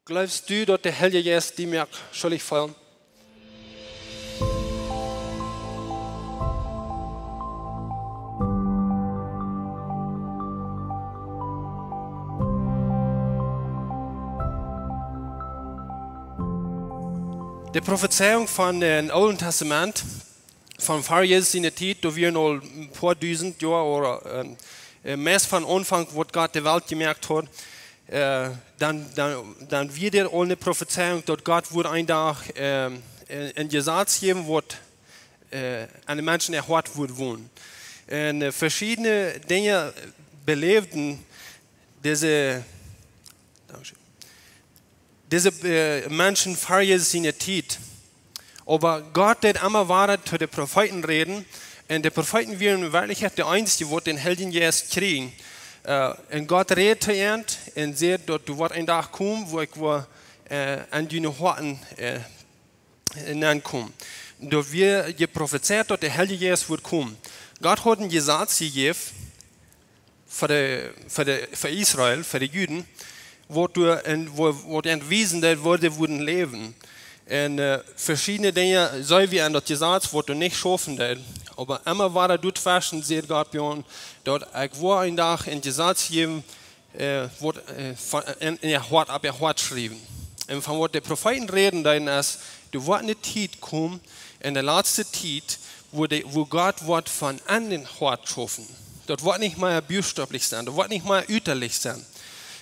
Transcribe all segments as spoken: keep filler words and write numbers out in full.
Jleefst du, daut de Heilje Jeist die moakt schullich feelen? De Profezeiunk von daut Oole Tastament, von ver Jesus siene Tiet, doa wieren aul een poa dusent Joa ooda, ähm, äh, meist von Aunfank, waut Gott de Welt jemoakt haud, äh, dan, dan, dan wia doa aul eene Profezeiunk, daut Gott wudd een Dach, ähm, een, een Jesaz jäwen, waut, äh, aun de Menschen äa Hoat wudd wonen. Un, äh, veschiedne Dinja beläwden dise, Dankeschön, dise, äh, Menschen ver Jesus siene Tiet. Oba Gott deed emma wada to de Profeeten räden. Un de Profeeten wieren werkjlich de eensje, waut dän Heiljen Jeist kjrieejen. Äh, un Gott räd to an un säd, daut doa woat een Dach komen, wua ekj woa, äh, aun june Hoaten, äh, nenkomen. Doa wia jeprofezeit, daut de Heilje Jeist wudd komen. Gott haud een Jesaz jejäft, fa de, fa de, fa Israel, fa de Juden, waut doa en, wua, waut an wiesen deed, woo dee wudden läwen. Un, äh, veschiedne Dinja seen wie aun daut Jesaz, waut doa nich schaufen deed. Oba emma wada doatweschen säd Gott bie an, daut ekj woa een Dach een Jesaz jäwen, äh, waut, äh, von, en, en äa Hoat, opp äa Hoat schriewen. Un von waut de Profeeten räden deeden es, doa woat eene Tiet komen, en de latste Tiet, wua de, wua Gott woat von aun dän Hoat schaufen. Daut woat nich mea buchstäblich sennen, daut woat nich mea uttalich sennen.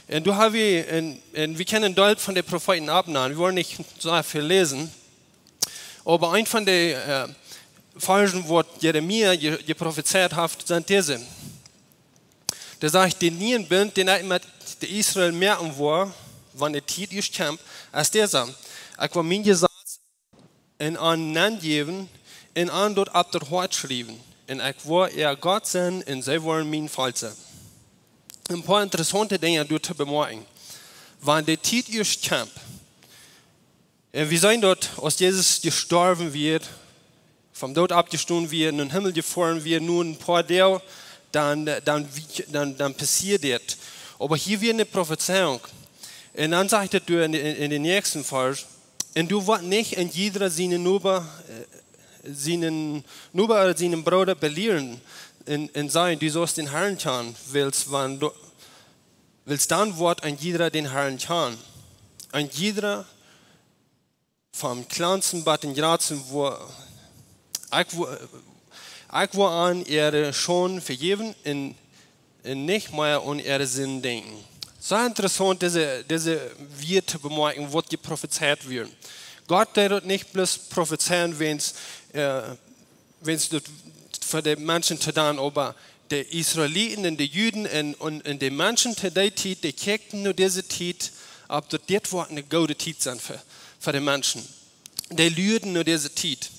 Un doa hab wie, un, un wie kjennen een Deel von de Profeeten oppnämen, wie woaren nich soo väl läsen, oba een von de, äh, Varschen, waut Jeremia je, jeprofezeit haft, sent dise. Doa sajcht: De niee Bunt, dän ekj met de Israel moaken woa, wan de Tiet ieescht kjemt, es dise: Ekj woa mien Jesaz en an nenjäwen un an daut opp daut Hoat schriewen. Un ekj woa äa Gott sennen un see woaren mien Volkj sennen. Een poa interessaunte Dinja doa to bemoakjen. Wan de Tiet ieescht kjemt, un wie seenen daut, aus Jesus jestorwen wia, vom Doot oppjestonen wia, nom Himmel jefoaren wia, no een poa Doag, dan, dan, dan, dan passieed dit. Oba hia wia eene Profezeiunk. Un dan sajcht et doa en de, en, en dän näakjsten Varsch: Un du woascht nich een jieda sienen Noba, äh, sienen Noba ooda sienen Brooda belieren un, un sajen: Du saust dän Harn kjanen, wiels wan du, wiels dan woat een jieda dän Harn kjanen. Een jieda vom kjlansten bat dän jratsten, woa, ekj woa, ekj woa an äare Schaunden vejäwen un, un nich mea aun äare Sinden denkjen. Soo interessaunt, dise, dise Wieed to bemoakjen, waut jeprofezeit wieren. Gott deed daut nich bloos profezeien, wan, äh, wan daut fa de Menschen to doonen, oba de Israeliten un de Juden un, un, un de Menschen to dee Tiet, dee kjikjten no dise Tiet, auf daut dit woat eene goode Tiet sennen fa, fa de Menschen. Dee luaden no dise Tiet.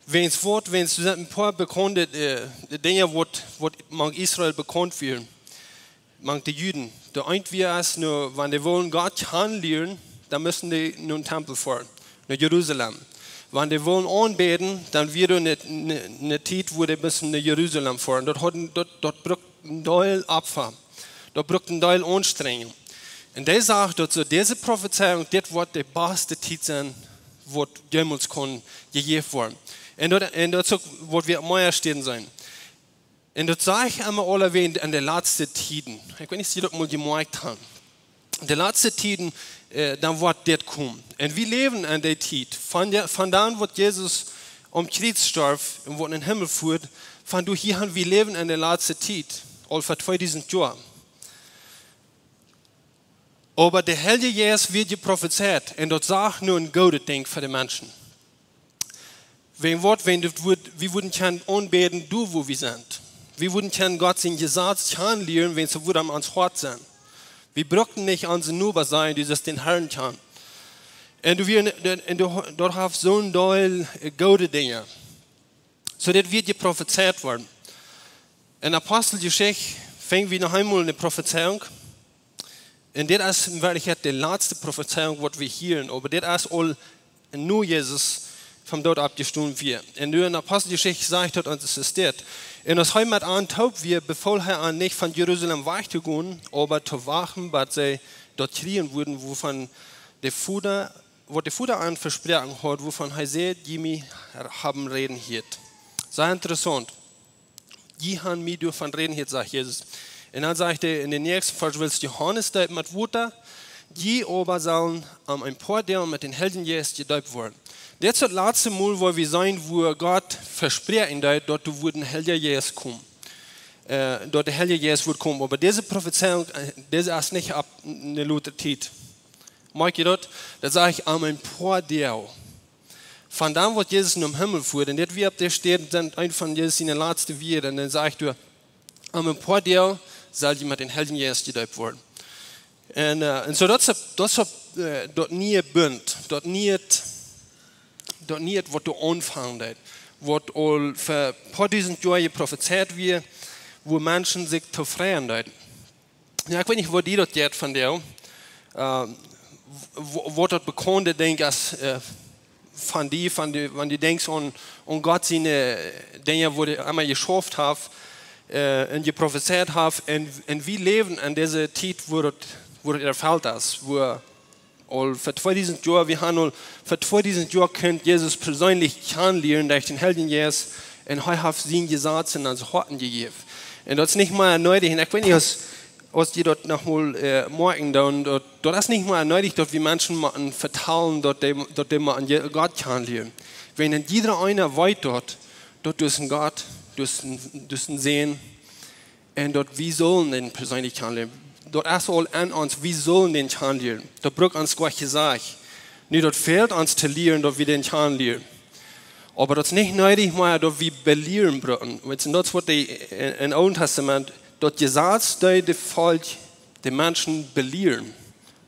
Wan waut, wan doa sent een poa bekaunte, äh, Dinja, waut, waut mank Israel bekaunt wieren. Mank de Juden. Daut eent wia es, nu, wan dee wullen Gott kjanen lieren, dan musten dee nom Tempel foaren, no Jerusalem. Wan dee wullen aunbäden, dan wia doa eene, eene, eene Tiet, wua dee musten no Jerusalem foaren. Daut haud, daut, daut brukt een Deel Opfa. Daut brukt een Deel Aunstrenjunk. Un dee sajcht, daut soo dise Profezeiunk, dit woat de baste Tiet sennen, waut jemols kunn jejäft woaren. Un daut, un daut es uk, waut wie opp mea Städen seenen. Un daut saj ekj emma aul wäajen en de latste Tieden. Ekj weet nich, auf jie daut mol jemoakjt haben. De latste Tieden, äh, dan woat dit komen. Un wie läwen en dee Tiet. Von de, von dan, waut Jesus aum Kjriez storf un waut nom Himmel foa, von doa hia aun, wie läwen en de latste Tiet. Aul fa tweedusent Joa. Oba de Heilje Jeist wia jeprofezeit, un daut sach nu een goodet Dinkj fa de Menschen. Wan waut, wan daut wudd, wie wudden kjennen aunbäden, doa wua wie sent. Wie wudden kjennen Gott sien Jesaz kjanen lieren, wan et wudd aun ons Hoat sennen. Wie bruckten nich onsen Noba sajen, du saust dän Harn kjanen. Un doa wia, un doa, daut haft soon Deel, äh, goode Dinja. Soo, dit wia jeprofezeit worden. En Aposteljeschicht finj wie noch eemol eene Profezeiunk. Un dit es en Werkjlichkjeit de latste Profezeiunk, waut wie hieren, oba dit es aul no Jesus vom Doot oppjestonen wia. Un nu en Aposteljeschicht sajcht daut ons, es dit: Un aus hee met an toop wia, befool hee an nich von Jerusalem wajch to gonen, oba to wachten, bat see daut kjrieen wudden, wuavon de Voda, waut de Voda an vesproaken haud, wuavon hee säd: "Jie haben räden hia." Sea interessaunt. "Jie haben mie doavon räden hia", sajcht Jesus. Un dan sajcht hee en dän näakjsten Varsch: "Wiels Johanes deept met Wota, jie oba sellen aun een poa Doag met dän Heiljen Jeist jedeept woaren." Dit es daut latste Mol, wua wie seenen, wua Gott vespräakjen deed, daut doa wudd een Heilja Jeist komen. Äh, daut de Heilje Jeist wudd komen. Oba dise Profezeiunk, äh, dise es nich opp eene lota Tiet. Moakj jie daut? Daut sajcht aun een poa Doag. Von dan, waut Jesus nom Himmel fua, un dit wia opp dee Städ dan eent von Jesus siene latste Wieed, un dan sajcht hee: "Aun een poa Doag sell jie met dän Heiljen Jeist jedeept woaren." Un, äh, un soo daut es, daut es, äh, daut niee Bunt, daut niee, daut niee, waut doa aunfangen deed, waut aul fa een poa dusent Joa jeprofezeit wia, wua Menschen sikj too freien deeden. Jo, ekj weet nich, woo die daut jeit von die, äh, woo, woo daut bekaunde Dinkj es, äh, von die, von die, wan du denkjst aun, aun Gott siene, äh, Dinja, woo hee emma jeschauft haft, äh, un jeprofezeit haft, un, un wie läwen en dise Tiet, wua daut, wua daut erfelt es, wua aul fa twee dusent Joa, wie haben aul fa twee dusent Joa kunt Jesus perseenlich kjanen lieren derch dän Heiljen Jeist, un hee haft sien Jesaz en onse Hoaten jejäft. Un daut es nich mea needich, un ekj weet nich, aus, aus jie daut noch mol, äh, moakjen, dan, daut, daut es nich mea needich, daut wie Menschen motten vetalen, daut dee, daut dee motten Je-, Gott kjanen lieren. Wan jieda eena weet daut, daut doa es een Gott, doa es een, doa es een Sän, un daut wie sellen dän perseenlich kjanen lieren. Daut es aul aun ons, wie sellen dän kjanen lieren. Daut brukt ons goanich sajen. Nu, daut fält ons to lieren, daut wie dän kjanen lieren. Oba daut es nich needich mea, daut wie belieren brucken. Weetst, un daut es waut de, en, en Oolen Tastament, daut Jesaz deed daut Volkj, de Menschen belieren.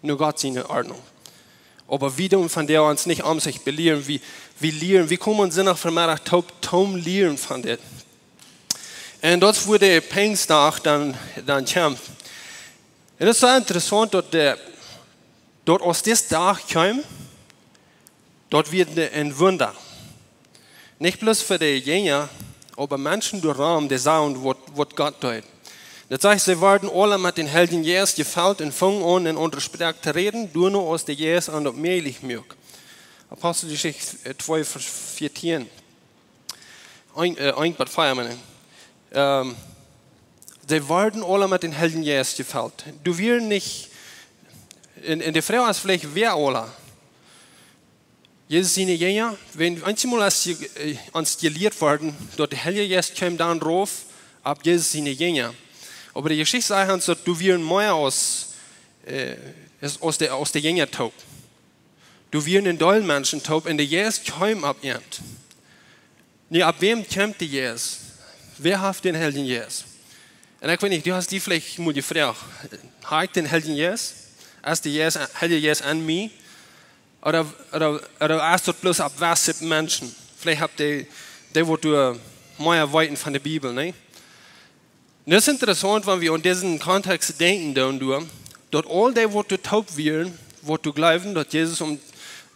No Gott siene Ordnunk. Oba wie doonen von doa ons nich om sikj belieren. Wie, wie lieren, wie komen Sindach Vemeddach toop, toom lieren von dit. Un daut es wua de Pinjsdach dan, dan kjemt. Un daut es soo interessaunt, daut de, daut aus dis Dach kjeem, daut wia een, een Wunda. Nich bloos fa de Jinja, oba Menschen doaromm, dee sagen, waut, waut Gott deed. Daut sajcht, see worden aule met dän Heiljen Jeist jefelt un fungen aun, en aundre Sproaken to räden, doano aus de Jeist an daut mäajlich muak. Aposteljeschicht, äh, twee, Varsch vieetieen. Een, äh, een Poat fea, meen ekj. Ähm, see worden aule met dän Heiljen Jeist jefelt. Doa wieren nich, un, un de Froag es veleicht, wäa aule? Jesus siene Jinja, wan, eenjemol es je-, äh, ons jelieet worden, daut de Heilje Jeist kjeem dan rauf opp Jesus siene Jinja. Oba de Jeschicht sajcht ons, daut doa wieren mea aus, äh, aus, aus de, aus de Jinja toop. Doa wieren een Deel Menschen toop un de Jeist kjeem opp an. Nu, opp wäm kjemt de Jeist? Wäa haft dän Heiljen Jeist? Un ekj weet nich, du hast die veleicht mol jefroagt: "Hab ekj dän Heiljen Jeist? Es de Jeist, Heilje Jeist aun mie?" Ooda, ooda, ooda es daut bloos opp wesse Menschen? Veleicht haben dee, dee waut doa mea weeten von de Bibel, nä? Un daut es interessaunt, wan wie en disen Kontext denkjen doonen, doa, daut aul dee, waut doa toop wieren, waut doa jleewden, daut Jesus om,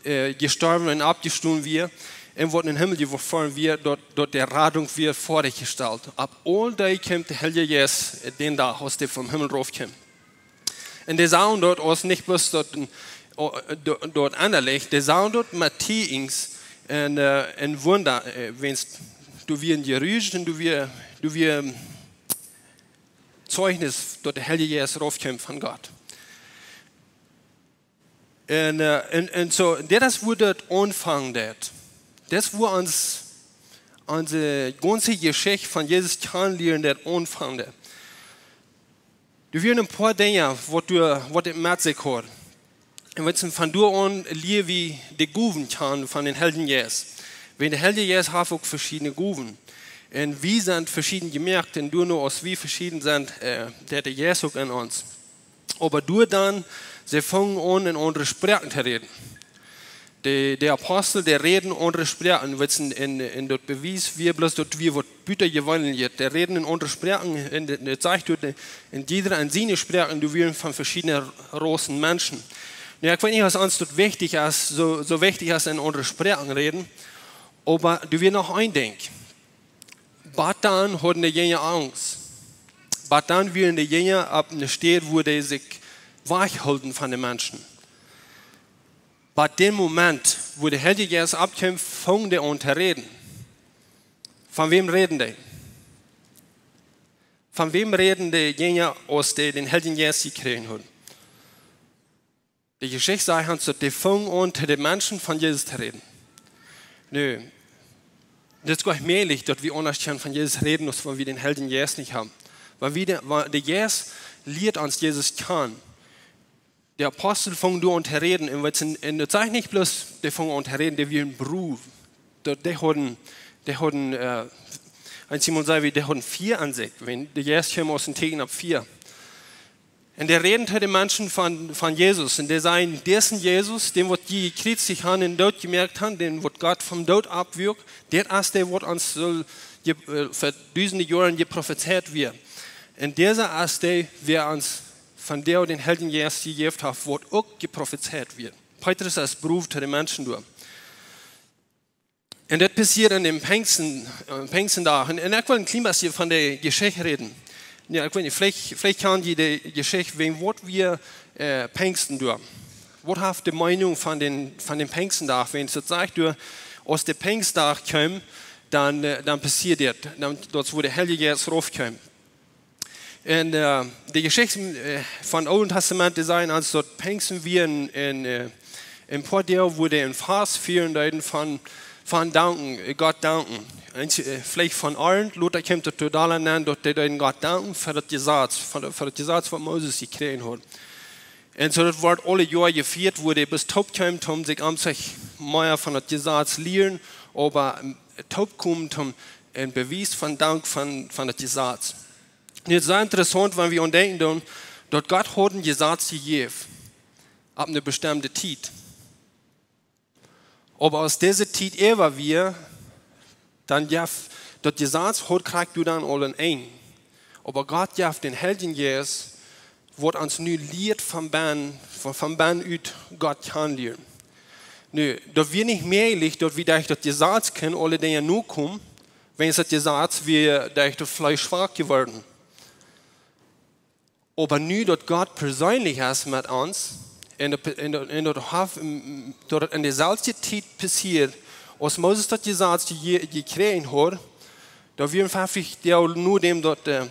äh, jestorwen un oppjestonen wia, un waut en dän Himmel jefoaren wia, daut, daut de Radunk wia väajestalt. Opp aul dee kjeem de Heilje Jeist, äh, dän Dach, aus dee vom Himmel rauf kjeem. Un dee sagen daut aus nich bloos daut een, o-, do-, daut ennalich, dee sagen daut met Tieekjens un, äh, un Wunda, äh, wiels doa wia een Jerusch un doa wia, doa wia Zeichnis, daut de Heilje Jeist rauf kjeem von Gott. Un, äh, un, un soo, dit es wua daut aunfangen deed. Dit es wua ons, onse gaunze Jeschicht von Jesus kjanen lieren deed aunfangen deed. Doa wieren een poa Dinja, waut doa, waut dit met sikj haud. Un wan wie von doa aun lieren, wie de Gowen kjanen von dän Heiljen Jeist. Wiels de Heilje Jeist haft uk veschiedne Gowen. Un wie sent veschieden jemoakt, un doano aus wie veschieden sent, äh, deit de Jeist uk en ons. Oba doa dan, see fungen aun, en aundre Sproaken to räden. De, de Apostel, dee räden aundre Sproaken, weetst, en, en, en daut Bewies wia bloos daut wia waut butajeweenlichet. Dee räden en aundre Sproaken, un de, daut sajcht doa, en jieda en siene Sproaken, doa wieren von veschiedne Raussen Menschen. Nu, ekj weet nich, aus ons daut wichtich es, soo, soo wichtich es en aundre Sproaken räden, oba doa wia noch een Dinkj. Bat dan hauden de Jinja Angst. Bat dan wieren de Jinja opp eene Städ, wua dee sikj wajchhoolen von de Menschen. Bat dän Moment, wua de Heilje Jeist oppkjeem, fungen dee aun to räden. Von wäm räden dee? Von wäm räden de Jinja, aus dee dän Heiljen Jeist jekjräajen hauden? De Jeschicht sajcht ons, daut dee fungen aun, to de Menschen von Jesus to räden. Nu, daut es goanich mäajlich, daut wie aundasch kjennen von Jesus räden, aus wan wie dän Heiljen Jeist nich haben. Wan wie de, wan de Jeist lieet ons Jesus kjanen. De Apostel fungen doa aun to räden, un waut sent, un daut saj ekj nich bloos, dee fungen aun to räden, dee wieren bruw. Daut, dee hauden, dee hauden, äh, un Simon säd, dee hauden Fia aun sikj, wan de Jeist kjeem aus een Tieekjen opp Fia. Un dee räden to de Menschen von, von Jesus. Un dee säden, dit es Jesus, dän waut jie jekjriezicht haben un dootjemoakt haben, dän waut Gott vom Doot oppwakjt, dit es dee, waut ons aul je, äh, ver dusende Joaren jeprofezeit wia. Un dit es dee, wäa ons von däm dän Heiljen Jeist jejäft haft, waut uk jeprofezeit wia. Petrus es bruw to de Menschen doa. Un dit passieet aun dän Pinjsten, äh, Pinjstendach. Un, un ekj well een kjlien bät von de Jeschicht räden. Jo, ekj weet nich, veleicht, veleicht kjant jie de Jeschicht, wan, waut wia, äh, Pinjsten doa. Waut haft de Meenunk von dän, von dän Pinjstendach, wan daut sajcht doa, aus de Pinjstendach kjeem, dan, äh, dan passieed dit. Dan, daut es wua de Heilje Jeist rauf kjeem. Un, äh, de Jeschicht, äh, vom Oolen Tastament, dee sajen ons, daut Pinjsten wia een, een, äh, een poa Doag, wua dee een Fast fieren deeden von, von danken, äh, Gott danken. Un, äh, veleicht von Arnt, lota kjeem daut doa aul aun, daut dee deeden Gott danken fa daut Jesaz, fa daut, fa daut Jesaz, waut Moses jekjräajen haud. Un soo daut wort aule Joa jefieet, wua dee bloos toop kjeemen, om sikj, om sikj mea von daut Jesaz lieren, oba, ähm, toop komen, om een Bewies von Dank von, von daut Jesaz. Nu, daut es sea interessaunt, wan wie aun denkjen doonen, daut Gott haud een Jesaz jejäft, opp eene bestemde Tiet. Oba aus dise Tiet äwa wia, dan jeef daut Jesaz, haud krakjt doa dan aul een Enj. Oba Gott jeef dän Heiljen Jeist, waut ons nu lieet von bennen, von, von bennen ut Gott kjanen lieren. Nu, daut wia nich mäajlich, daut wie derch daut Jesaz kjennen aule Dinja nokomen, wan daut Jesaz wia derch daut Fleesch schwak jeworden. Oba nu daut Gott perseenlich es met ons, un daut, un daut, un daut haft, daut et en deeselwje Tiet passieet, aus Moses daut Jesaz je-, jekjräajen haud, daut wia feftich Doag nodäm daut, äh,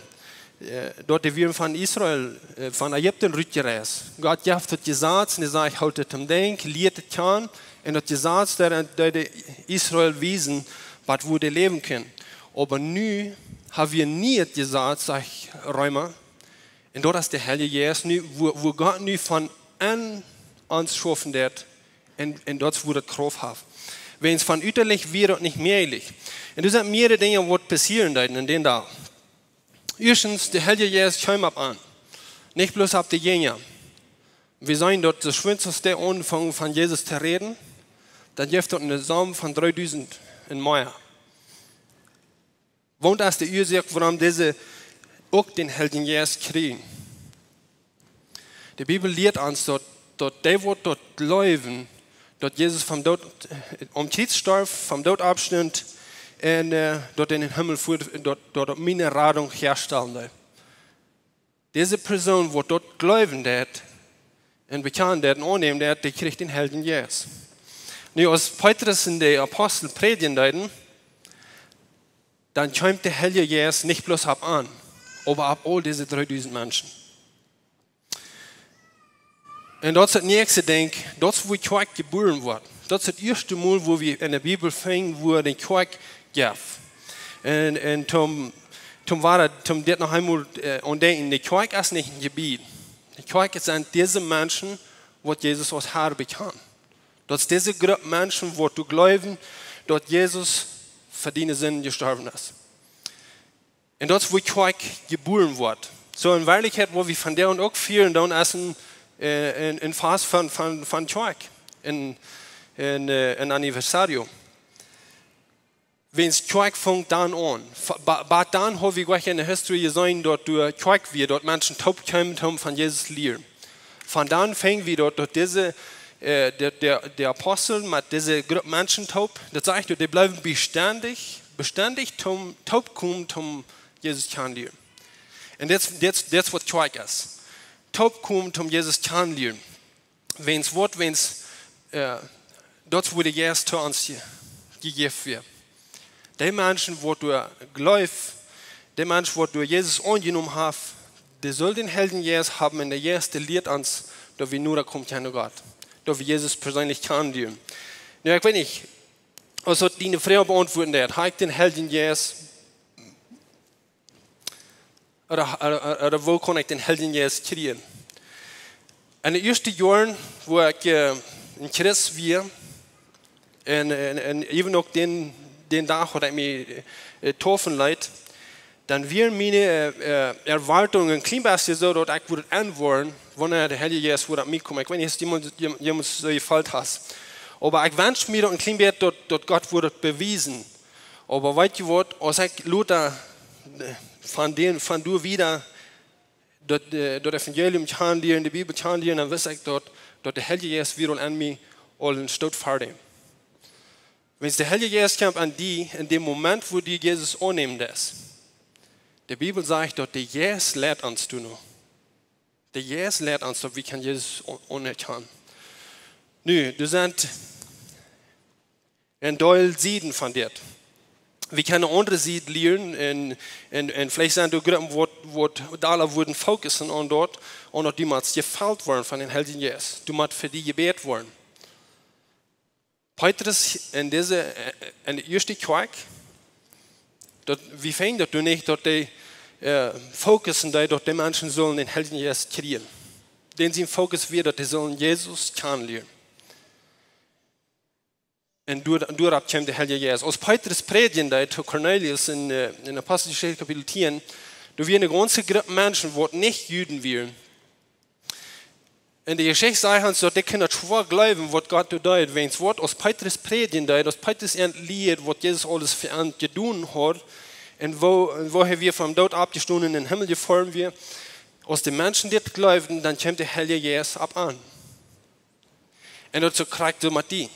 äh, daut dee wieren von Israel, äh, von Ägipten rutjereist. Gott jeef daut Jesaz un hee säd, hoolt et em Denkj, lieet et kjanen, un daut Jesaz deed, deed Israel wiesen, waut woo dee läwen kunnen. Oba nu ha wie een nieet Jesaz, sajcht Reema, un daut es de Heilje Jeist, nu, wua, wua Gott nu von en ons schaufen deed, un, un daut es wua daut Krauft haft. Wan von utalich wia daut nich mäajlich. Un doa sent mearere Dinja, waut passieren deeden en dän Dach. Ieeschtens, de Heilje Jeist kjeem opp an. Nich bloos opp de Jinja. Wie seenen daut, soo schwind aus dee aunfungen von Jesus to räden, dan jeef daut eene Saum von dreedusent un mea. Waut es de Uasoak, wuarom dise uk dän Heiljen Jeist kjrieejen? De Bibel lieet ons daut, daut dee, waut daut jleewen, daut Jesus vom Doot, äh, aum Kjriez storf, vom Doot oppstunt un, äh, daut en dän Himmel fua, daut, daut opp miene Radunk herstalen deed. Dise Persoon, waut daut jleewen deed un bekjanen deed un aunnämen deed, dee kjrieech dän Heiljen Jeist. Nu, aus Petrus un de Apostel prädjen deeden, dan kjeem de Heilje Jeist nich bloos opp an, oba opp aul dise dreedusent Menschen. Un daut es daut näakjste Dinkj, daut es wua Kjoakj jebuaren woat. Daut es daut ieeschte Mol, wua wie en de Bibel finjen, wua de Kjoakj jeef. Un, un toom, toom wada, toom dit noch eemol, äh, aundenkjen, de Kjoakj es nich een Jebied. De Kjoakj sent dise Menschen, waut Jesus aus Har bekjanen. Daut es dise Grupp Menschen, waut doa jleewen, daut Jesus fa diene Sinden jestorwen es. Un daut es, wua Kjoakj jebuaren woat. Soo en Werkjlichkjeit, waut wie vondoag uk fieren, dan es een, äh, een, een Fast von, von, von Kjoakj. Een, een, äh, een Aniversario. Wan Kjoakj funk dan aun. Fa-, ba-, bat dan ha wie goanich en de History jeseenen, daut doa Kjoakj wia, daut Menschen toop kjeemen, om von Jesus lieren. Von dan funk wie daut, daut dise, äh, de, de, de Apostel met dise Grupp Menschen toop, daut sajcht, daut dee bleewen bestendich, bestendich toom, toop komen, om Jesus kjanen lieren. Un daut, daut, daut es waut Kjoakj es. toopkomen, om Jesus kjanen lieren. Wäajens waut, wäajens, äh, daut wia de Jeist to ons je-, jejäft wia. De Menschen, waut doa jleewen, de Menschen, waut doa Jesus aunjenomen haben, dee sellen dän Heiljen Jeist haben, un de Jeist, dee lieet ons, daut wie noda komen kjennen no Gott. Daut wie Jesus perseenlich kjanen lieren. Nu, ekj weet nich, aus daut diene Froag beauntwuaden deit, hab ekj dän Heiljen Jeist, ooda, ooda, ooda woo kaun ekj dän Heiljen Jeist kjrieen? Enne ieeschte Joaren, wua ekj, äh, een Christ wia, un, un, un even uk dän, dän Dach, wua ekj mie, äh, deepen leet, dan wia miene, äh, äh, Erwartungen een kjlien bät soo, daut ekj wudd enwoaren, wanea de Heilje Jeist wudd opp mie komen. Ekj weet nich, aus jemaunt, jem-, jemaunt soo jefeelt haft. Oba ekj wenscht mie daut een kjlien bät, daut, daut Gott wudd daut bewiesen. Oba weetst du waut, aus ekj lota, äh, von dän, von doa wieda daut, äh, daut Evangelium kjanen lieren, de Bibel kjanen lieren, dan wist ekj daut, daut de Heilje Jeist wia aul enn mie aul een Stoot ver däm. Wan de Heilje Jeist kjemt aun die enn däm Moment, wua du Jesus aunnämen deist, de Bibel sajcht daut de Jeist leit ons doano. De Jeist leit ons, daut wie kjennen Jesus au-, aunerkjanen. Nu, doa sent een Deel Sieden von dit. Wie kjennen aundre Sieden lieren un, un, un veleicht sent doa Gruppen, waut, waut doa wudden focussen aun daut, un daut dee mott jefelt woaren von dän Heiljen Jeist. Dee mott fa dee jebät woaren. Petrus enn dise, äh, enn de ieeschte Kjoakj, daut, wie finjen daut doa nich, daut dee, äh, focussen deed, daut de Menschen sullen dän Heiljen Jeist kjrieen. Dän sien Focus wia, daut dee sullen Jesus kjanen lieren. Un doa, doaropp kjeem de Heilje Jeist. Aus Petrus prädjen deed to Kornelius enn, äh, enn Aposteljeschicht Kapitel tieen, doa wia eene gaunze Grupp Menschen, waut nich Juden wieren. Enn de Jeschicht sajcht ons, daut dee kunnen daut schwoa jleewen, waut Gott doa deed, wäajens waut aus Petrus prädjen deed, aus Petrus an lieed, waut Jesus aules fa an jedonen haud, un woo, un woo hee wia vom Doot oppjestonen un em Himmel jefoaren wia. Aus de Menschen dit jleewden, dan kjeem de Heilje Jeist opp an. Un daut soo krakjt soo met die.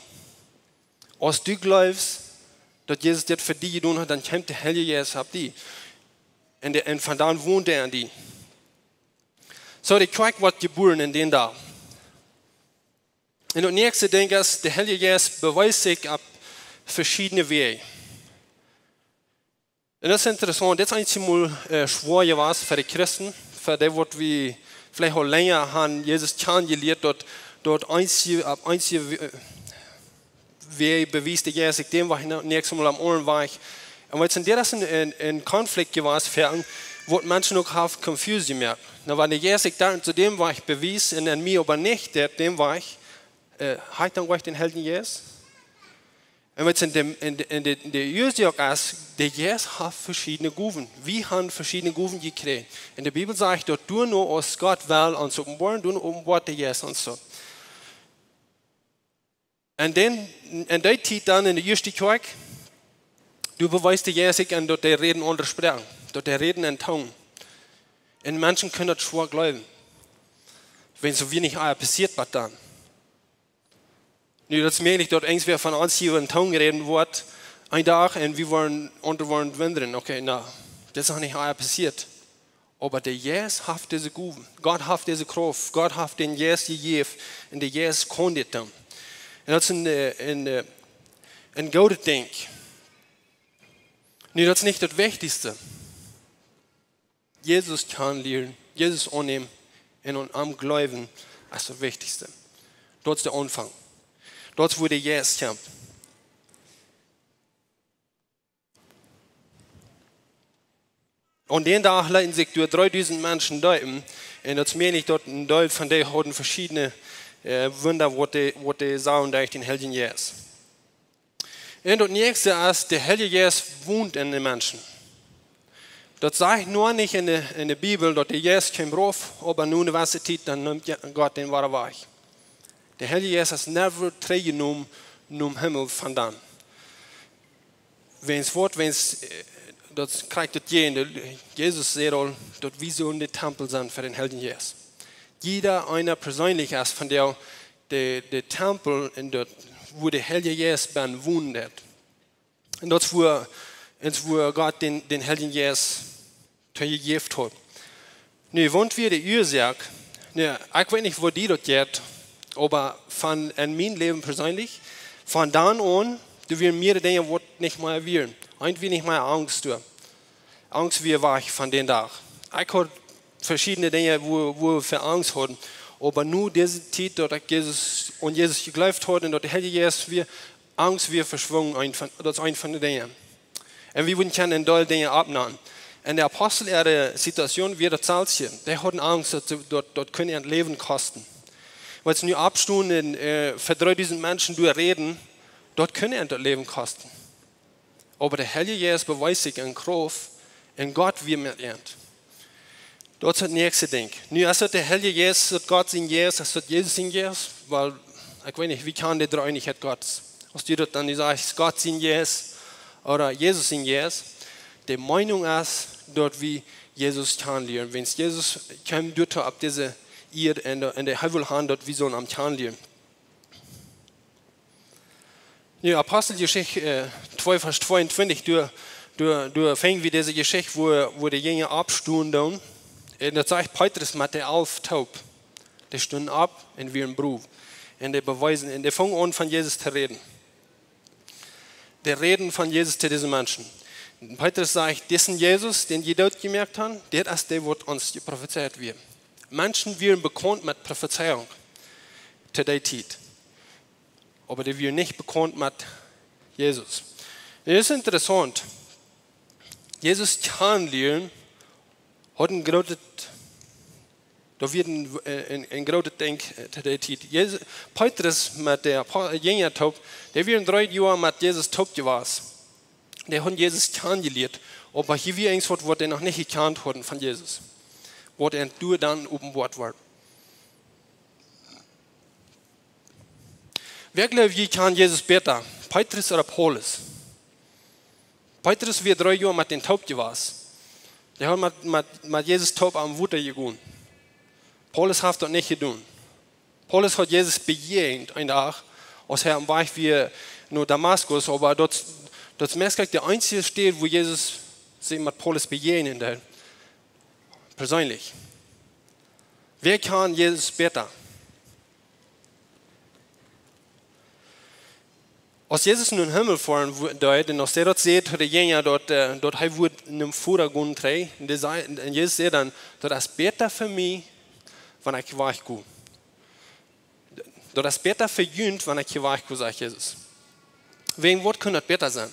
Aus du jleefst, daut Jesus dit fa die jedonen haft, dan kjemt de Heilje Jeist opp die. Un de, un von dan wont hee enn die. Soo, de Kjoakj woat jebuaren enn dän Dach. Un daut näakjste Dinkj es, de Heilje Jeist bewiest sikj opp veschiedne Wäaj. Un daut es interessaunt, dit es eenjemol, äh, schwoa jewast fa de Christen, fa dee, waut wie veleicht aul lenja haben Jesus kjanen jelieet, daut, daut eenje, opp eenje, äh, Wäaj bewiest de Jeist sikj dän Wajch, no, näakjstet Mol aum aundren Wajch. Un waut sent, dit es een, een, een Konflikt jewast, fa waut Menschen uk haben confused jemoakt. Nu, wan de Jeist sikj dan to dän Wajch bewiest un aun mie oba nich deit dän Wajch, äh, hab ekj dan nich dän Heiljen Jeist? Un waut sent de, enn de, enn de, de Uasoak es, de Jeist haft veschiedne Gowen. Wie haben veschiedne Gowen jekjräajen. Un de Bibel sajcht, daut doano aus Gott well ons openboaren, doano openboat de Jeist ons daut. Un dan, enn dee Tiet dan enn de ieeschte Kjoakj, doa bewiest de Jeist sikj aun, daut dee räden aundre Sproaken, daut dee räden enn Tungen. Un Menschen kunnen daut schwoa jleewen. Wan soo weinich ea passieet, waut dan? Nu, daut es mäajlich, daut irjentwäa von ons hia enn Tungen räden woat, een Dach, un wie woaren, aundre woaren wundren, okay, na, daut es noch nich ea passieet. Oba de Jeist haft dise Gowen. Gott haft dise Krauft. Gott haft dän Jeist jejäft. Un de Jeist kaun dit doonen. Un daut es een, äh, een, äh, een goodet Dinkj. Nu, daut es nich daut Wichtichste. Jesus kjanen lieren, Jesus aunnämen un aun am jleewen, es daut Wichtichste. Daut es de Aunfank. Daut es, wua de Jeist kjemt. Aun dän Dach leeten sikj doa dreedusent Menschen deepen. Un daut es mäajlich, daut een Deel von dee hauden veschiedne, äh, Wunda, waut dee, waut dee sagen derch dän Heiljen Jeist. Un daut näakjste es, de Heilje Jeist wont enn de Menschen. Daut sajcht noch nich enn de, enn de Bibel, daut de Jeist kjeem rauf, oba no eene jewesse Tiet, dan nemt Je-, Gott dän wada wajch. De Heilje Jeist es never trigjjenomen nom Himmel von dan. Wäajens waut, wäajens, äh, daut kjricht daut je enn de, Jesus säd aul, daut wie sellen de Tempel sennen fa dän Heiljen Jeist. Jieda eena perseenlich es von de, de, de Tempel enn daut, wua de Heilje Jeist bennen wonen deit. Un daut es wua, es wua Gott dän, dän Heiljen Jeist to jejäft haft. Nu, waut wia de Uasoak? Jo, ekj weet nich, woo die daut jeit, oba von, en mien Läwen perseenlich, von dan aun, doa wieren mearere Dinja, waut nich mea wieren. Eent wia nich mea Angst doa. Angst wia wajch von dän Dach. Ekj haud veschiedne Dinja, wua, wua wie Angst hauden. Oba nu dise Tiet, daut ekj Jesus, aun Jesus jejleeft haud un daut de Heilje Jeist wia, Angst wia veschwungen, eent von, daut es eent von de Dinja. Un wie wudden kjennen een Deel Dinja oppnämen. Un de Apostel äare Situation wia daut selwje. Dee hauden Angst, daut, see- daut, daut kunn äa Läwen kosten. Wiels see nu oppstunden un, äh, ver dreedusent Menschen doa räden, daut kunn äa daut Läwen kosten. Oba de Heilje Jeist bewiest sikj en Krauft un Gott wia met an. Daut es daut näakjste Dinkj. Nu, es daut de Heilje Jeist, es daut Gott sien Jeist, es daut Jesus sien Jeist? Well, ekj weet nich, wie kjennen de Dreeeenichkjeit Gottes? Aus du daut dan nu sajchst, Gott sien Jeist ooda Jesus sien Jeist, de Meenunk es, daut wie Jesus kjanen lieren. Wiels Jesus kjeem doatoo opp dise Ieed un, un hee wull han, daut wie sullen am kjanen lieren. Nu, Aposteljeschicht, äh, twee, Varsch tweeuntwintich, doa, doa, doa finj wie dise Jeschicht, wua, wua de Jinja oppstunden. Un daut sajcht Petrus met de alf toop. Dee stunden opp un wieren broow. Un dee bewiesen, un dee fungen aun von Jesus to räden. Dee räden von Jesus to dise Menschen. Un Petrus sajcht: "Disen Jesus, dän jie doot jemoakt haben, dit es dee, waut ons jeprofezeit wia." Menschen wieren bekaunt met Profezeiunk to dee Tiet. Oba dee wieren nich bekaunt met Jesus. Un daut es interessaunt. Jesus kjanen lieren haud een grootet, daut wia een, äh, een, een grootet Dinkj, äh, to dee Tiet. Jesus, Petrus met de Apo-, Jinja toop, dee wieren dree Joa met Jesus toop jewast. Dee hauden Jesus kjanen jelieet, oba hia wia eent waut, waut dee noch nich jekjant hauden von Jesus. Waut an doa dan openboat wort. Wäa jleew jie kjand Jesus bäta? Petrus ooda Paulus? Petrus wia dree Joa met dän toop jewast. Dee haud met, met, met Jesus toop aum Wota jegonen. Paulus haft daut nich jedonen. Paulus haud Jesus bejäajent een Dach, aus hee aum Wajch wia no Damaskus, oba daut, daut es meist de eensje Städ, wua Jesus sikj met Paulus bejäajnen deed. Perseenlich. Wäa kjand Jesus bäta? Aus Jesus nom Himmel foaren wu-, deed, un aus hee daut säd to de Jinja, daut, äh, daut hee wudd nom Voda gonen trigj, un dee säd, un Jesus säd dan: "Daut es bäta fa mie, wan ekj wajch go. Daut es bäta fa junt, wan ekj wajch go", sajcht Jesus. Wäajen waut kunn daut bäta sennen?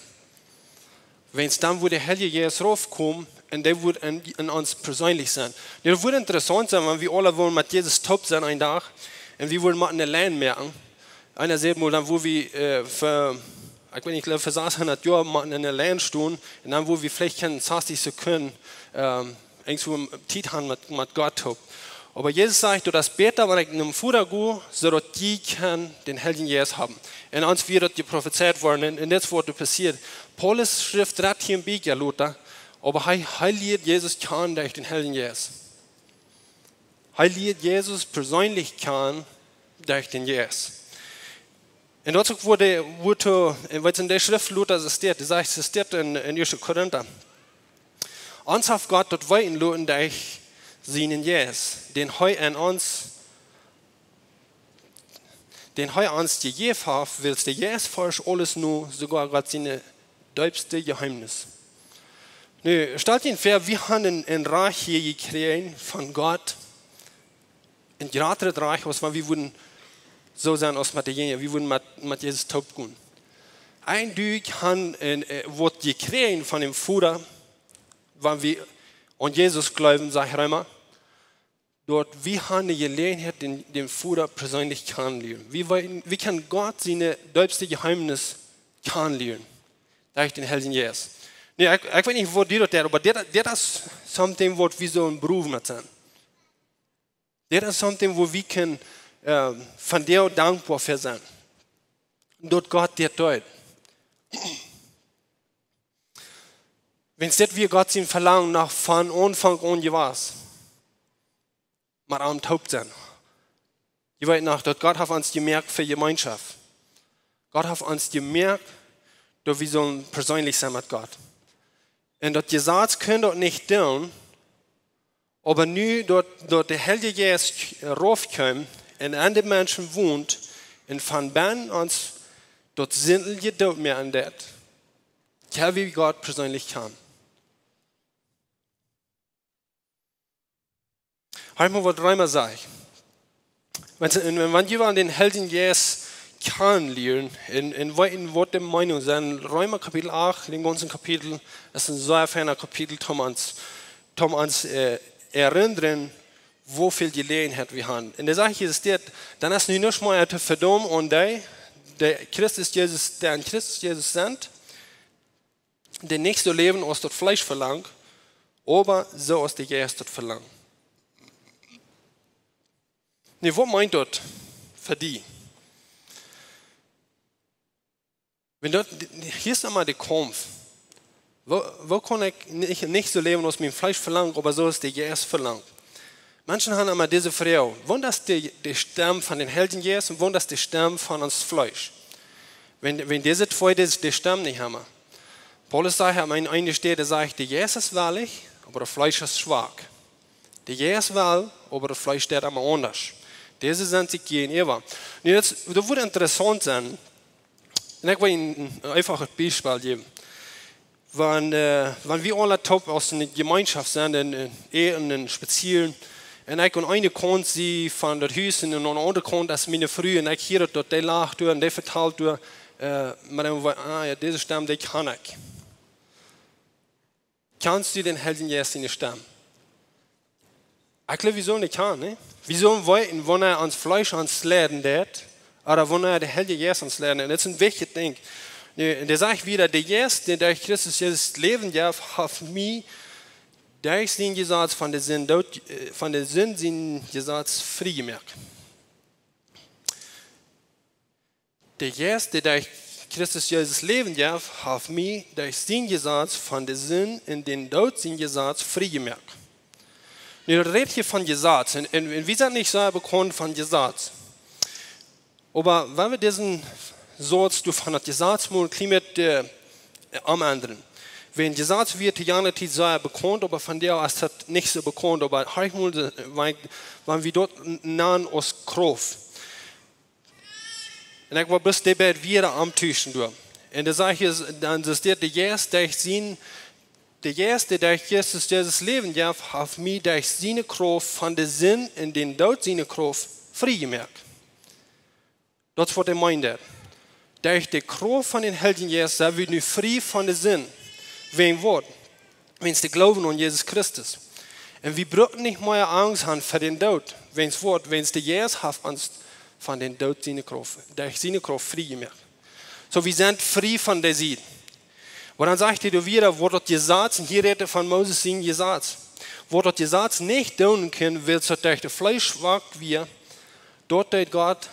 Wiels dan wudd de Heilje Jeist raufkomen un dee wudd en, en ons perseenlich sennen. Nu, daut wudd interessaunt sennen, wan wie aula wudden met Jesus toop sennen een Dach un wie wudden met eene Lien moaken. Eena säd mol, dan wudd wie, äh, fa, ekj weet nich, ekj jleew, fa sas hundat Joa met eene Lien stonen un dan wudd wie veleicht kjeene sastich Sekunden, ähm, irjentwoo Tiet haben met, met Gott toop. Oba Jesus sajcht: "Daut es bäta, wan ekj nom Voda go, soo daut jie kjennen dän Heiljen Jeist haben." Un ons wia daut jeprofezeit worden, un, un dit es waut doa passieet. Paulus schrift daut hia een bät lota, oba hee, hee lieet Jesus kjanen derch dän Heiljen Jeist. Hee lieet Jesus perseenlich kjanen derch dän Jeist. Un daut es uk, wua de, wua to, un waut en de Schreft lota soo steit, dee sajcht, soo steit en, en Ieeschte Korinta: "Ons haft Gott daut weeten loten derch sienen Jeist, dän hee en ons, dän hee ons jejäft haft, wiels de Jeist forscht aules no, soogoa Gott siene deepste Jeheemnisse." Nu, stalt junt väa, wie haben een, een Rajcht hia jekjräajen von Gott, een jratret Rajcht, aus wan wie wudden soo sennen aus met de Jinja, wie wudden met, met Jesus toop gonen. Een Deel haben, äh, waut jekjräajen von dän Voda, wan wie aun Jesus jleewen, sajcht Reema, daut wie haben de Jeläajenheit, dän, dän Voda perseenlich kjanen lieren. Wie weeten, wie kjennen Gott siene deepste Jeheemnisse kjanen lieren derch dän Heiljen Jeist. Nu, ekj, ekj weet nich, woo die daut deit, oba dit, dit es something, waut wie soo een Proowmaterial sennen. Dit es something, wua wie kjennen, ähm, vondoag dankboa fa sennen, daut Gott dit deed. Wiels dit wia Gott sien Velangen noch von Aunfank aun jewast, met am toop sennen. Jie weeten noch, daut Gott haft ons jemoakt fa Jemeenschoft. Gott haft ons jemoakt, daut wie sullen perseenlich sennen met Gott. Un daut Jesaz kunn daut nich doonen, Oba nu daut, daut de Heilje Jeist rauf kjeem un aun de Menschen wont un von bennen ons daut Sindelje doot moaken deed, kjenn wie Gott perseenlich kjanen. Hia mott waut Reema sajen. Wan, wan, wan jie wellen dän Heiljen Jeist kjanen lieren un, un weeten, waut de Meenunk sent, Reema Kapitel acht, dän gaunzen Kapitel, es een sea feina Kapitel, om ons, om ons, äh, erinnren, woo väl Jeläajenheit wie haben. Un de Sach es dit, dan es nu nuscht mea to vedaumen aun dee, dee Christus Jesus, dee en Christus Jesus sent, dee nich soo läwen aus daut Fleesch velangt, oba soo aus de Jeist daut velangt. Nu, waut meent daut fa die? Wan daut, hia es emma de Kaumf. Woo, woo kaun ekj nich, nich soo läwen aus mien Fleesch velangt, oba soo aus de Jeist velangt? Menschen haben emma dise Froag, waut es de, de Stemm von dän Heiljen Jeist un waut es de Stemm von ons Fleesch? Wan, wan dise twee de, de Stemm nich haben. Paulus sajcht aun eene, eene Städ, sajcht, de Jeist es wellich, oba daut Fleesch es schwak. De Jeist well, oba daut Fleesch deit emma aundasch. Dise sent sikj jäajenäwa. Nu, daut, daut woat interessaunt sennen. Un ekj well een, een eefachet Biespel jäwen. Wan, äh, wan wie aula toop aus eene Jemeenschoft sent un, un äten un spazieren, un ekj aun eene Kaunt sie von daut Hus un aun de aundre Kaunt es miene Fru, un ekj hia daut, daut dee lacht doa un dee vetalt doa, äh, mau dan, ah jo, dise Stemm, dee kjan ekj. Kjanst du dän Heiljen Jeist siene Stemm? Ekj jleew, wie sellen nich kjanen, nä? Wie sellen weeten, wanea ons Fleesch ons leiden deit, ooda wanea de Heilje Jeist ons leiden deit. Un daut es een wichtjet Dinkj. Nu, un dee sajcht wada, de Jeist, dee derch Christus Jesus Läwen jeft, haft mie derch sien Jesaz von de Sind doot, äh, von de Sind sien Jesaz frie jemoakt. De Jeist, dee derch Christus Jesus Läwen jeft, haft mie derch sien Jesaz von de Sind un dän Doot sien Jesaz frie jemoakt. Nu, daut rät hia von Jesaz. Un, un, un wie sent nich soo bekaunt von Jesaz. Oba wan wie disen Sauz doa von daut Jesaz mol een kjlien bät, äh, omendren. Wan Jesaz wia to jane Tiet sea bekaunt, oba vondoag es daut nich soo bekaunt, oba hia mol, äh, wan, wan wie daut n-, nanen aus Krauft. Un ekj well bloos de beid Wieed omtuschen doonen. Un de Sach es, dan es dit de Jeist, dee sien, de Jeist, dee derch Christus Jesus Läwen jeft, haft mie derch siene Krauft von de Sind un dän Doot siene Krauft frie jemoakt. Daut es waut hee meent. Derch de Krauft von dän Heiljen Jeist sent wie nu frie von de Sind. Wäajen waut? Wäajen dän Gloowen aun Jesus Christus. Un wie brucken nich mea Angst haben ver dän Doot. Wäajen waut? Wäajen de Jeist haft ons von dän Doot siene Krauft, derch siene Krauft frie jemoakt. Soo, wie sent frie von de Sind. Oba dan sajcht hee doa wada, waut daut Jesaz, un hia rät hee von Moses sien Jesaz, waut daut Jesaz nich doonen kunn, wiels daut derch daut Fleesch schwak wia, doa deed Gott,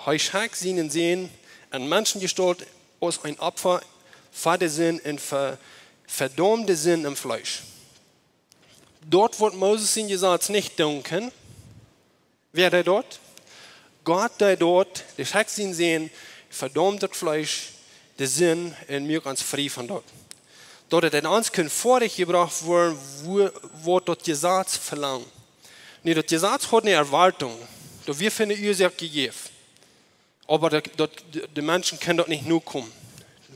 hee schekjt sienen Sän en Menschengestalt aus een Opfa fa de Sind un ve-, vedaumd de Sind em Fleesch. Daut waut Moses sien Jesaz nich doonen kunn, wäa deed daut? Gott deed daut, dee schekjt sienen Sän, vedaumd daut Fleesch, de Sind, un moakt ons frie von daut. Daut et en ons kunn foadich jebrocht woaren, woo, waut daut Jesaz velangt. Nu, daut Jesaz haud eene Erwartung, daut wia fa eene Uasoak jejäft. Oba daut, daut, de, de Menschen kunnen daut nich nokomen,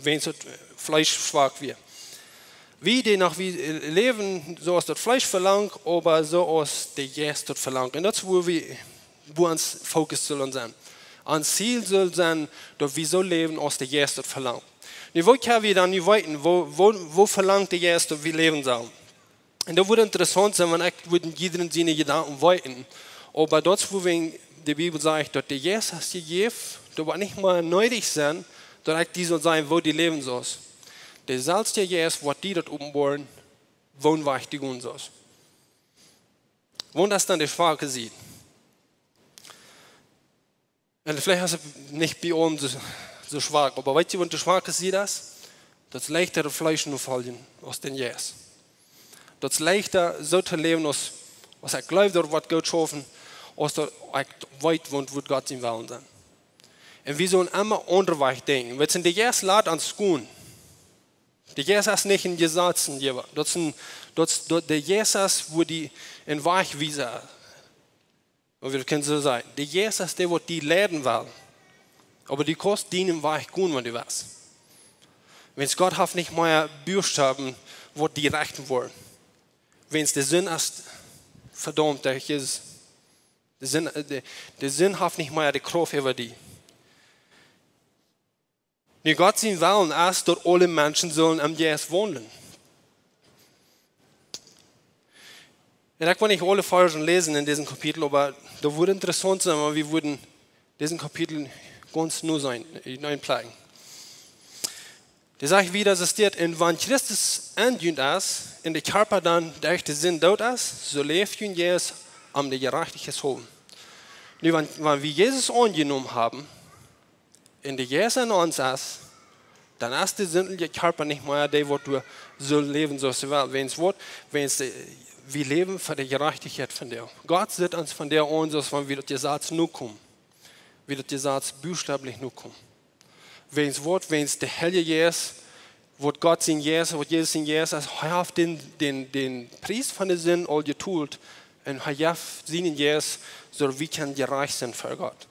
wäajen daut Fleesch schwak wia. Wie, dee noch, wie, äh, läwen, soo aus daut Fleesch velangt, oba soo aus de Jeist daut velangt. Un daut es, wua wie, wua ons Fokus saul sennen. Ons Ziel saul sennen, daut wie soo läwen, aus de Jeist daut velangt. Nu, woo kjenn wie dan nu weeten, woo, woo, woo velangt de Jeist, daut wie läwen sellen? Un daut woat interessaunt sennen, wan ekj woa jieda siene Jedanken weeten. Oba daut es, wua wie, de Bibel sajcht, daut de Jeist haft jejäft, daut woat nich mea needich sennen, daut ekj die saul sajen, woo du läwen saust. Deeselwje Jeist woat die daut openboaren, woo du gonen saust. Woo es dan de schwake Sied? Un veleicht es et nich bie ons soo, soo schwak, oba weetst du, waut de schwake Sied es? Daut es leichta daut Fleesch nofoljen aus dän Jeist. Daut es leichta soo to läwen aus, aus ekj jleew, daut woat goot schaufen, aus daut ekj weet, waut, waut Gott sien Wellen es. Un wie sellen emma aundasch denkjen. Weetst du, de Jeist lat ons gonen. De Jeist es nich een Jesatsenjäwa. Daut es een, daut, daut, de Jeist es, woo die een Wajchwiesa. Oba wie kjennen soo sajen, de Jeist es dee, waut die leiden well. Oba du kaust dienen Wajch gonen, wan du west. Wiels Gott haft nich mea Buchstaben, waut die rechten woaren. Wiels de Sind es vedaumt derch Jesus. De Sind, de, de Sind haft nich mea de Krauft äwa die. Nu, Gott sien Wellen es, daut aule Menschen sellen em Jeist waundlen. Un ekj well nich aule Varzen läsen en disen Kapitel, oba daut wudd interessaunt sennen, wan wie wudden disen Kapitel gaunz nu sennen, enenplucken. Dee sajcht wieda, soo steit: "Un wan Christus en junt es, un de Kjarpa dan derch de Sind doot es, soo läft jun Jeist om de Jerajchtichkjeit wellen." Nu, wan, wan wie Jesus aunjenomen haben, un de Jeist en ons es, dan es de sindje Kjarpa nich mea dee, waut doa soo läwen, soo aus hee well. Wiels waut, wiels, äh, wie läwen fa de Jerajchtichkjeit von Gott. Gott sitt ons von doa aun, soo aus wan wie daut Jesaz nokomen. Wie daut Jesaz buchstäblich nokomen. Wiels waut, wiels de Heilje Jeist, waut Gott sien Jeist, waut Jesus sien Jeist es, hee haft dän, dän, dän Pries von de Sind aul jetolt. Un hee jeft sienen Jeist, soo daut wie kjennen jerajcht sennen fa Gott.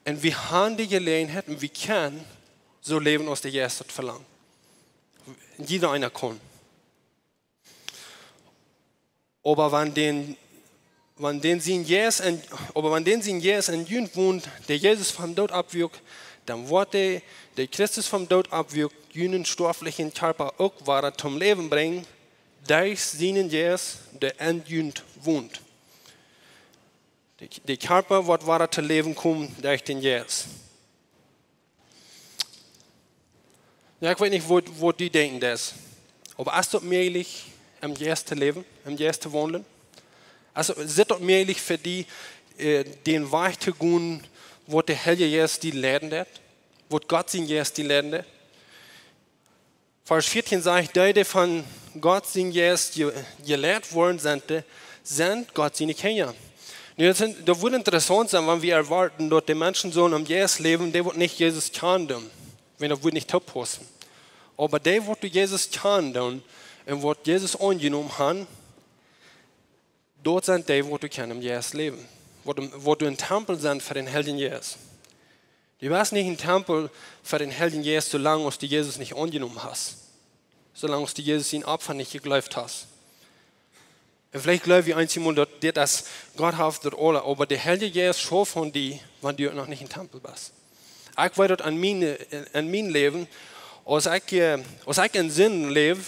Un wie haben de Jeläajenheit un wie kjennen soo läwen, aus de Jeist daut velangt. Jieda eena kaun. Oba wan dän, wan dän sien Jeist en, oba wan dän sien Jeist en junt wont, dee Jesus vom Doot oppwakjt, dan woat dee, dee Christus vom Doot oppwakjt, junen stoaflichen Kjarpa uk wada toom Läwen brinjen, derch sienen Jeist, dee en junt wont. De, de Kjarpa woat wada to Läwen komen derch dän Jeist. Jo, ekj weet nich, waut, waut du denkjst, daut. Oba es daut mäajlich, em Jeist to läwen, em Jeist to waundlen? Aulsoo, es daut mäajlich fa die, äh, dän Wajch to gonen, waut de Heilje Jeist die leiden deed? Waut Gott sien Jeist die leiden deed? Varsch vieetieen sajcht: "Dee, dee von Gott sien Jeist je-, jeleit woaren sent, dee sent Gott siene Kjinja." Nu, daut sent, daut wudd interessaunt sennen, wan wie erwoaten, daut de Menschen sellen em Jeist läwen, dee waut nich Jesus kjanen doonen. Wiels daut wudd nich toopaussen. Oba dee, waut doa Jesus kjanen doonen un waut Jesus aunjenomen haben, daut sent dee, waut doa kjennen em Jeist läwen. Waut em, waut doa een Tempel sent fa dän Heiljen Jeist. Du best nich een Tempel fa dän Heiljen Jeist, soo lang aus du Jesus nich aunjenomen hast. Soo lang aus du Jesus sien Opfa nich jegleeft hast. Un veleicht jleew wie eenjemol, daut dit es, Gott haft daut aula, oba de Heilje Jeist schauft aun die, wan du noch nich een Tempel best. Ekj weet daut aun mien, aun mien Läwen, aus ekj, äh, aus ekj en Sind läwd,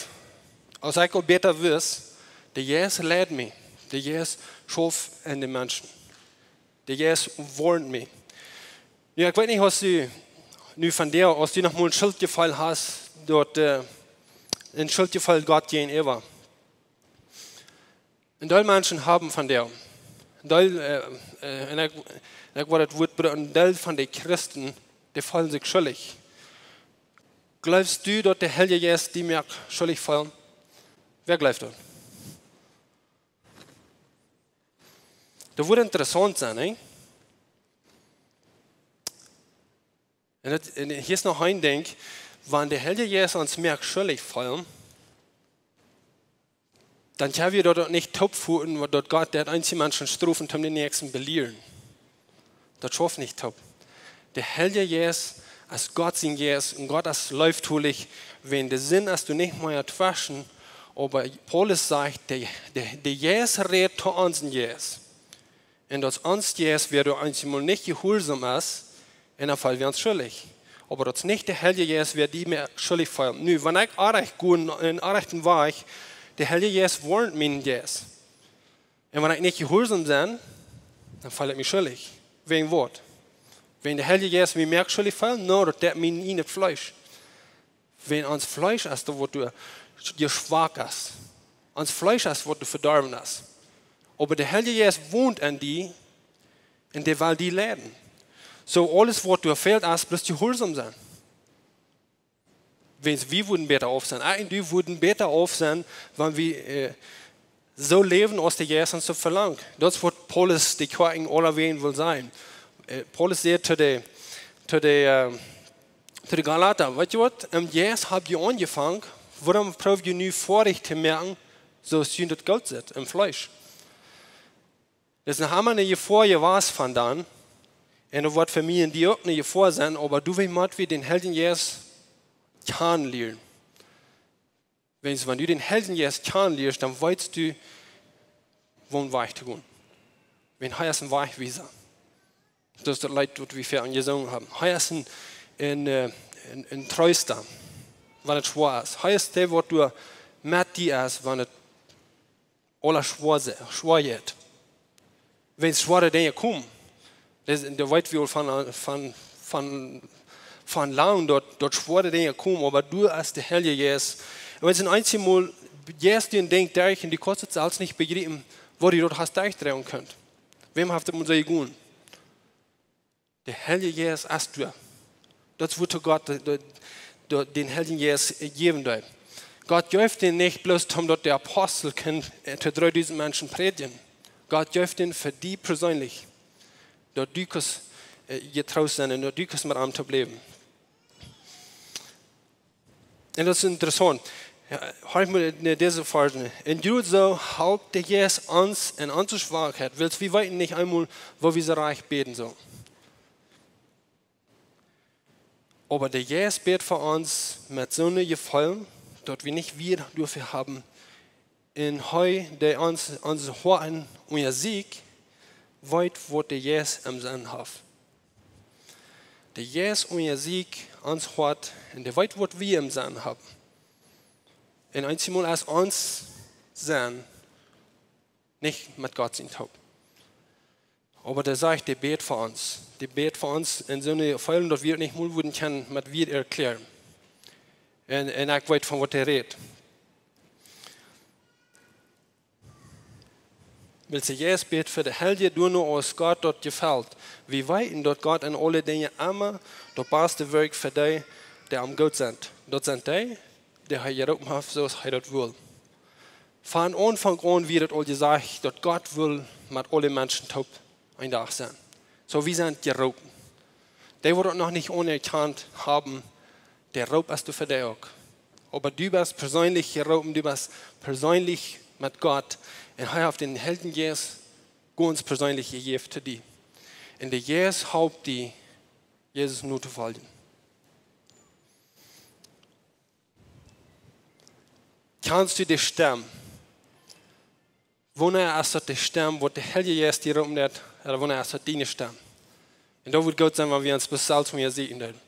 aus ekj aul bäta wist, de Jeist leid mie, de Jeist schauft en de Menschen. De Jeist woarnt mie. Nu, ekj weet nich, aus du nu von doa, aus du noch mol een Schuldjefeel hast, daut, äh, een Schuldjefeel Gott jäajenäwa. Een Deel Menschen haben von doa. Een Deel, äh, äh, un ekj, un ekj wudd daut Wuat brucken, een Deel von de Christen, dee feelen sikj schuldich. Jleefst du, daut de Heilje Jeist die moakt schuldich feelen? Wäa jleeft daut? Daut wudd interessaunt sennen, nä? Un daut, un hia es noch een Dinkj, wan de Heilje Jeist ons moakt schuldich feelen, dan kjenn wie daut uk nich toopvoten, daut Gott deit eenje Menschen strofen, om dän Näakjsten belieren. Daut schauft nich toop. De Heilje Jeist es Gott sien Jeist un Gott es leeftolich, wan de Sind es doa nich mea tweschen, oba Paulus sajcht, de, de, de Jeist rät to onsen Jeist. Un daut ons Jeist, wäa doa eenjemol nich jehuarsom es, un dan feel wie ons schuldich. Oba daut es nich de Heilje Jeist, wäa die moakt schuldich feelen. Nu, wan ekj orrajcht go en, en orrajchten Wajch, de Heilje Jeist woarnt mienen Jeist. Un wan ekj nich jehuarsom sie, dan feel ekj mie schuldich. Wäajen waut? Wan de Heilje Jeist mie moakt schuldich feelen? No, daut deit mien ieejnet Fleesch. Wan ons Fleesch es, daut waut doa schwak es. Ons Fleesch es, waut doa vedorwen es. Oba de Heilje Jeist wont en die un dee well die leiden. Soo, aules, waut doa fält, es bloos jehuarsom sennen. Wan wie wudden bäta auf sennen. Eejentlich, wie wudden bäta auf sennen, wan wie, äh, soo läwen, aus de Jeist ons daut velangt. Daut es, waut Paulus de Kjoakj aulawäajen well sajen. Äh, Paulus säd to de, to de, äh, to de Galata: "Weet jie waut? Em Jeist hab jie aunjefongen, Wuarom proow jie nu foadich to moaken, soo aus jie daut goot sitt em Fleesch? Daut es noch emma eene Jefoa jewast von dan. Un daut woat fa mie un die uk eene Jefoa sennen, oba du, wie motten dän Heiljen Jeist kjanen lieren. Wan, wan du dän Heiljen Jeist kjanen lieescht, dan weetst du, woo een Wajch to gonen. Wan hee es een Wajchwiesa. Daut es daut Leet, waut wie ver aunjesunget haben. Hee es een, een, äh, een, een Treesta, wan et schwoa es. Hee es dee, waut doa met die es, wan et aula schwoa se-, schwoa jeit. Wan schwoare Dinja komen, daut, daut weet wie aul von, von, von, von lang, daut, daut schwoare Dinja komen, oba du hast dän Heiljen Jeist. Un wan eent eemol Jeist die een Dinkj derch un du kaust et selfst nich bejriepen, woo du daut hast derchdroagen kunt. Wäm haft et mol soo jegonen? De Heilje Jeist es doa. Daut es, wua Gott de, de, de, dän Heiljen Jeist jäwen deed. Gott jeef dän nich bloos, om daut de Apostel kunnen, äh, to dreedusent Menschen prädjen. Gott jeef dän fa die perseenlich. Daut du kaust, äh, jetroost sennen un daut du kaust met am toop läwen. Un daut es interessaunt. Jo, hia mott ekj no dise Varsch. Un jrod soo halpt de Jeist ons en onse Schwakheit, wiels wie weeten nich eemol, woo wie soo rajcht bäden sellen. Oba de Jeist bät fa ons met soone Jefeelen, daut wie nich Wieed doafäa haben. Un hee, dee ons, onse Hoaten unjasieekjt, weet, waut de Jeist em Senn haft. De Jeist unjasieekjt ons Hoat un dee weet, waut wie em Senn haben. Un eenjemol es ons Senn nich met Gott sien toop. Oba dee sajcht, dee bät fa ons. Dee bät fa ons en soone Jefeelen, daut wie et nich mol wudden kjennen met Wieed erkjläaren. Un, un ekj weet, von waut hee rät. Wiels de Jeist bät fa de Heilje, doano aus Gott daut jefelt. Wie weeten, daut Gott en aule Dinja emma daut baste welt fa dee, dee am goot sent. Daut sent dee, dee hee jeroopen haft, soo aus hee daut well. Von Aunfank aun wort daut aul jesajcht, daut Gott well met aule Menschen toop een Dach sennen. Soo, wie sent jeroopen. Dee, waut daut noch nich aunerkjant haben, de Roop es fa dee uk. Oba du best perseenlich jeroopen, du best perseenlich met Gott. Un hee haft dän Heiljen Jeist gaunz perseenlich jejäft to die. Un de Jeist halpt die, Jesus notofoljen. Kjanst du de Stemm? Wanea es daut de Stemm, waut de Heilje Jeist die roopen deit, ooda wanea es daut diene Stemm? Un daut wudd goot sennen, wan wie ons bloos selfst mea seenen doonen.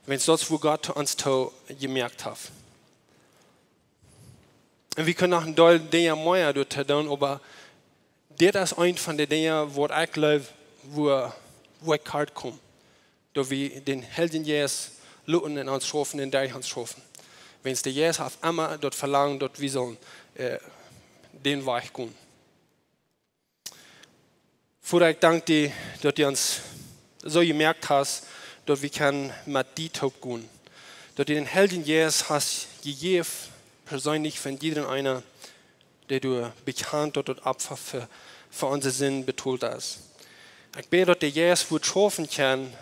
Wan daut es, wua Gott ons too jemoakt haft. Un wie kjennen noch een Deel Dinja mea doatoo doonen, oba dit es eent von de Dinja, waut ekj jleew, wua, wua ekj hia kom. Daut wie dän Heiljen Jeist loten en ons schaufen un derch ons schaufen. Wiels de Jeist haft emma daut Velangen, daut wie sellen, äh, dän Wajch gonen. Voda, ekj dank die, daut du ons soo jemoakt hast, daut wie kjennen met die toop gonen. Daut du dän Heiljen Jeist hast jejäft, perseenlich fa jiedra eena, dee du bekjanst, daut daut Opfa fa, fa onse Sind betolt es. Ekj bäd, daut de Jeist wudd schaufen kjennen,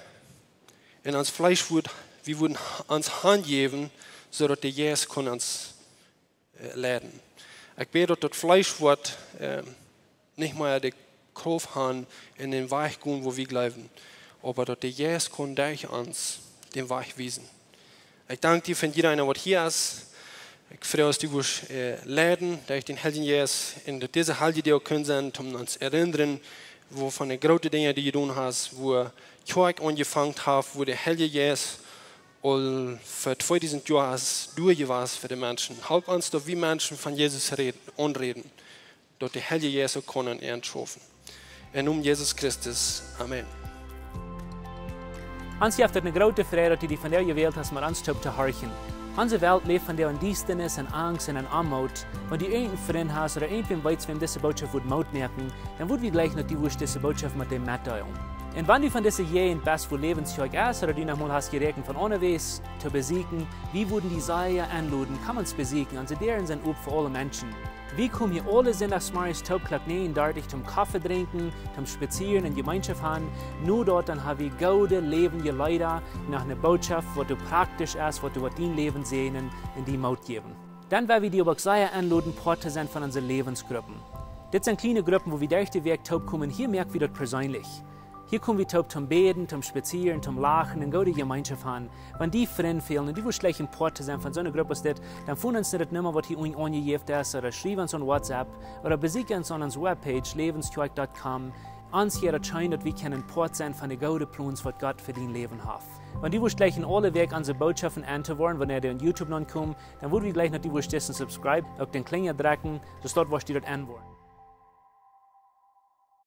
un ons Fleesch wudd, wie wudden ons hanjäwen, soo daut de Jeist kunn ons, äh, leiden. Ekj bäd, daut daut Fleesch wudd, äh, nich mea de Krauft haben en dän Wajch gonen, wua wie jleewen, oba daut de Jeist kunn derch ons dän Wajch wiesen. Ekj dank die fa jieda eena, waut hia es. Ekj froag, daut du wurscht, äh, leiden, derch dän Heiljen Jeist, un daut dise Heilje Dach kunn sennen, om ons to erinnern, wua von de groote Dinja, dee du jedonen hast, wua Kjoakj aunjefongen haft, wua de Heilje Jeist aul ver tweedusent Joa es doa jewast fa de Menschen. Help ons, daut wie Menschen von Jesus räden, aunräden. Daut de Heilje Jeist uk kaun en ons schaufen. Em Nomen Jesus Christus. Amen. Ons jeft et eene groote Freid, daut du die vondoag jewält hast, met ons toop to horchen. Onse Welt läft vondoag en Diestanis, en Angst un en Oamoot. Wan du irjent een Frint hast ooda irjentwäm weetst, wäm dise Bootschoft wudd Moot moaken, dan wudd wie jleichen, daut du wurscht dise Bootschoft met däm metdeelen. Un wan du von dise Jäajent best, wua Läwens Kjoakj es, ooda du noch mol hast jeräakjent von onjewäa to besieekjen, wie wudden die sea enloden, komm ons besieekjen. Onse Däaren sent op fa aule Menschen. Wie komen hia aule Sindachs zemorjes toop Klock näajen dartich toom Koffe drinkjen, toom spazieren un Jemeenschoft han. No daut dan ha wie goode läwendje Leeda, noch eene Bootschoft, waut doa praktisch es, waut doa waut dien Läwen säajnen un die Moot jäwen. Dan well wie die uk sea enloden, Poat to sennen von onse Läwensgruppen. Dit sent kjliene Gruppen, wua wie derch de Wäakj toop komen. Hia moak wie daut perseenlich. Hia kom wie toop toom bäden, toom spazieren, toom lachen un goode Jemeenschoft han. Wan die Frind fälen un du wurscht jleichen Poat to sennen von soone Grupp aus dit, dan foon ons no daut Numma, waut hia unjen aunjejäft es, ooda schriew ons aun WhatsApp, ooda besieekj ons aun onse Webpage, läwenskjoakj dot com. Ons hia daut scheen, daut wie kjennen Poat sennen von de goode Plons, waut Gott fa dien Läwen haft. Wan du wurscht jleichen aule Wäakj onse Bootschoften enn to woaren, wanea dee aun YouTube nopp komen, dan wudd wie jleichen, daut du wurscht dissen subscribe, uk dän Kjlinja drekjen, soo daut wurscht du daut enn woaren.